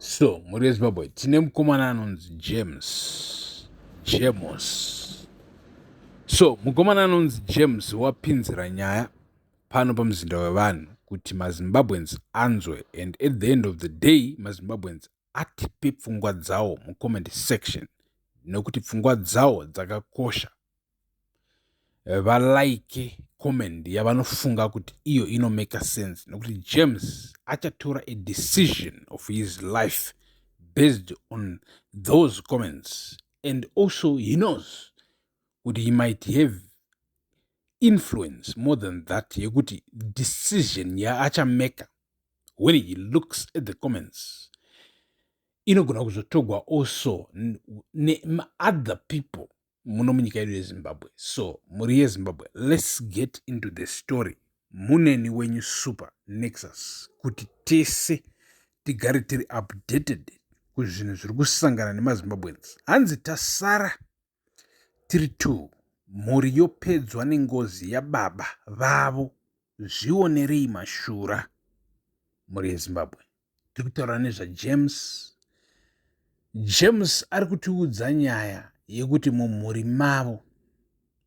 So mhuri yeZimbabwe, tine mukomana anonzi James Jemos. So mukomana anonzi James wapinzira nyaya pano pamuzinda wevanhu kuti maZimbabweans anzwe, and at the end of the day maZimbabweans atipe pfungwa dzawo mucomment section, nekuti pfungwa dzawo dzakakosha. Valike comment yavanofunga kuti iyo inomaka sense, nekuti James achatora a decision of his life based on those comments, and also he knows kuti he might have influence more than that, yekuti decision yaachameka when he looks at the comments inogona kuzotogwa also neother people muno munyika yedu yeZimbabwe. So mhuri yeZimbabwe, let's get into the story. Muneni wenyu Super Nexus, kuti tese tigare tiri updated kuzvinhu zviri kusangana nemaZimbabweans. Hanzi tasara tiri two, mhuri yopedzwa nengozi yababa vavo. Zvionerei mashura. Mhuri yeZimbabwe, tiri kutaura nezvaJames. James ari kutiudza nyaya yekuti mumhuri mavo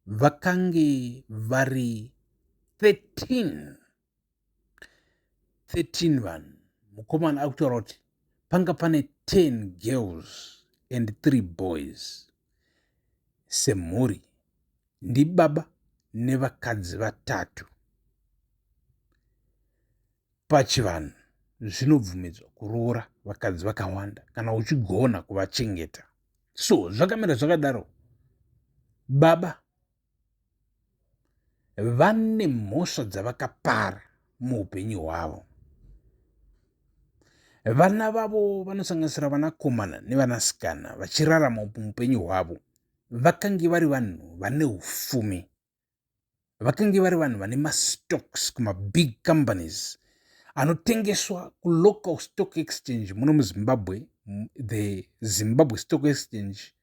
vakange vari 13, 13 vanhu. Mukomana ari kutaura kuti panga pane 10 girls and 3 boys. Semhuri ndibaba nevakadzi vatatu. Pachivanhu zvinobvumidzwa kuroora vakadzi vakawanda kana uchigona kuvachengeta. So zvakamira zvakadaro, baba vane mhosva dzavakapara muupenyu hwavo. Vana vavo vanosanganisira vanakomana nevanasikana vachirarama muupenyu hwavo, vakange vari vanhu vane ufumi, vakange vari vanhu vane mastocks kumabig companies anotengeswa kulocal stock exchange muno muZimbabwe, the Zimbabwe Stock Exchange,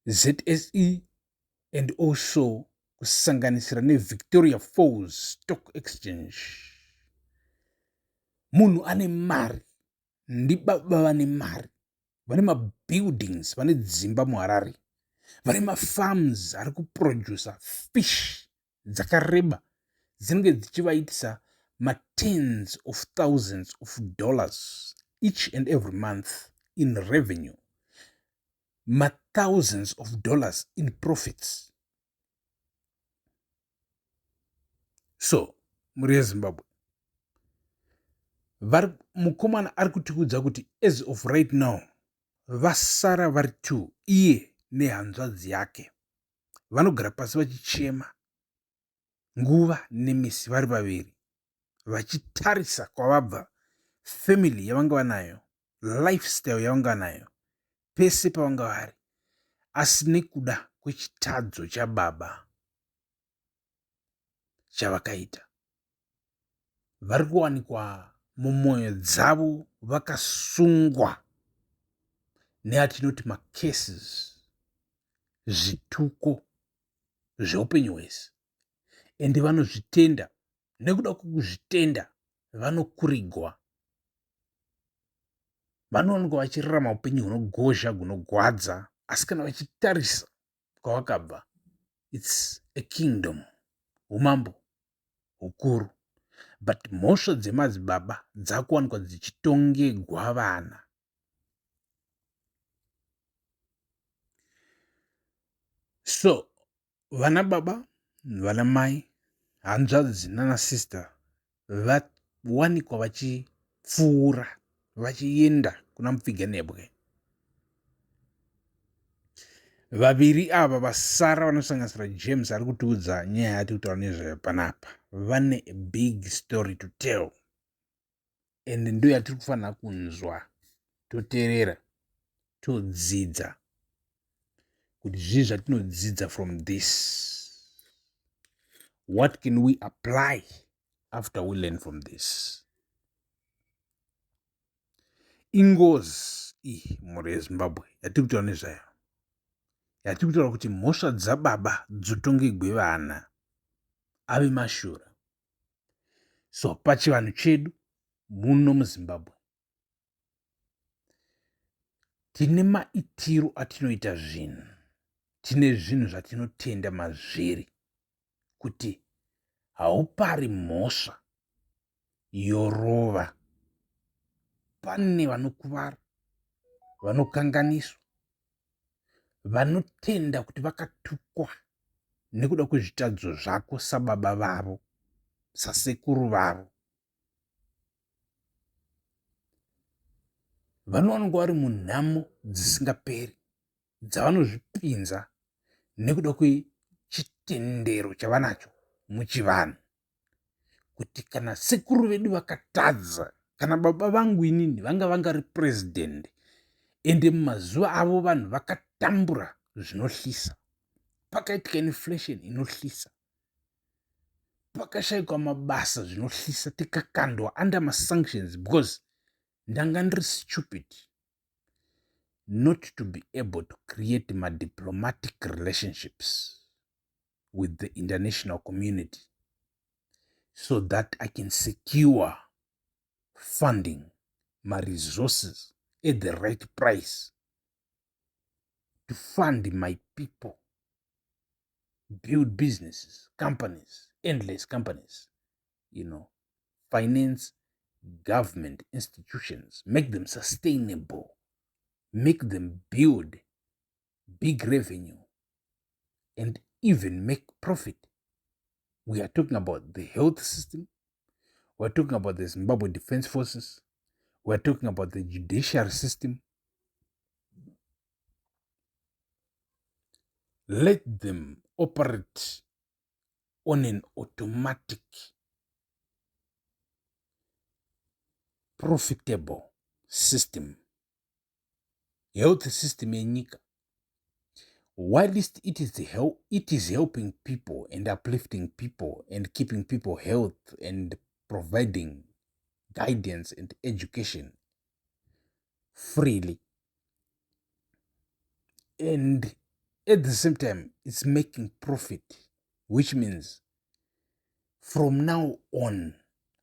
ZSE, and also kusanganisira neVictoria Falls Stock Exchange. Munhu ane mari, ndibaba vane mari, vane mabuildings, vane dzimba muHarare, vane mafarms ari kuprodusa fish dzakareba dzinenge dzichivaitisa matens of thousands of dollars each and every month in revenue, mathousands of dollars in profits. So mhuri yeZimbabwe, vari mukomana ari kutiudza kuti as of right now vasara vari two, iye nehanzvadzi yake. Vanogara pasi vachichema nguva nemisi vari vaviri, vachitarisa kwavabva, family yavanga vanayo, lifestyle yavanga vanayo, pese pavanga vari, asi nekuda kwechitadzo chababa chavakaita, vari kuwanikwa mumwoyo dzavo vakasungwa neatinoti macases, zvituko zveupenyu hwese, ende vanozvitenda. Nekuda kwekuzvitenda vanokurigwa, vanowanikwa vachirarama upenyu hunogozha, hunogwadza, asi kana vachitarisa kwavakabva, it's a kingdom, umambo hukuru, but mhosva dzemadzibaba dzakuwanikwa dzichitongegwa vana. So vana baba, vana mai, hanzvadzi nana sister vawanikwa vachipfuura vachienda kuna mupfiganebwe. Vaviri ava vasara vanosanganisira James ari kutiudza nyaya yati kutaura nezvayo panapa, vane a big story to tell, and ndo yatiri kufanira kunzwa, toteerera, todzidza kuti zvii zvatinodzidza from this. What can we apply after we learn from this? Ingozi iyi, mhuri yeZimbabwe, yatiri kutaura nezvayo, yatiri kutaura kuti mhosva dzababa dzotongegwe vana ave mashura. So pachivanhu chedu muno muZimbabwe, Tine maitiro atinoita zvinhu, tine zvinhu zvatinotenda mazviri kuti haupari mhosva yorova. Pane vanokuvara, vanokanganiswa, vanotenda kuti vakatukwa nekuda kwezvitadzo zvako sababa vavo, sasekuru vavo. Vanowanikwa vari munhamo dzisingaperi dzavanozvipinza nekuda kwechitendero chavanacho muchivanhu, kuti kana sekuru vedu vakatadza, kana baba vangu inini vanga vangari president, ende mumazuva avo vanhu vakatambura zvinohlisa, pakaitika inflation inohlisa, pakashayikwa mabasa zvinohlisa, tikakandwa under masanctions because ndanga ndiri stupid not to be able to create madiplomatic relationships with the international community so that I can secure funding, my resources at the right price to fund my people, build businesses, companies, endless companies, finance government institutions, make them sustainable, make them build big revenue and even make profit. We are talking about the health system. We are talking about the Zimbabwe Defense Forces. We are talking about the judiciary system. Let them operate on an automatic, profitable system. Health system yenyika, whilst it is helping people and uplifting people and keeping people health and providing guidance and education freely, and at the same time it's making profit, which means from now on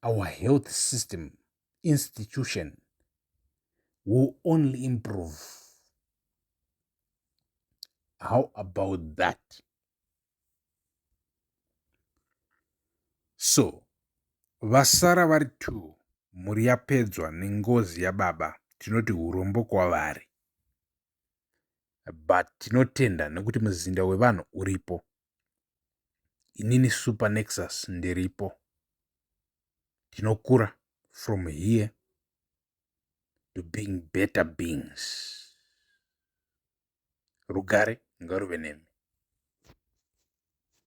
our health system institution will only improve. How about that? So vasara vari two, mhuri yapedzwa nengozi yababa, tinoti urombo kwavari, but tinotenda nekuti muzinda wevanhu uripo. Inini Super Nexus ndiripo. Tinokura from here to being better beings. Rugare ngaruve nemi.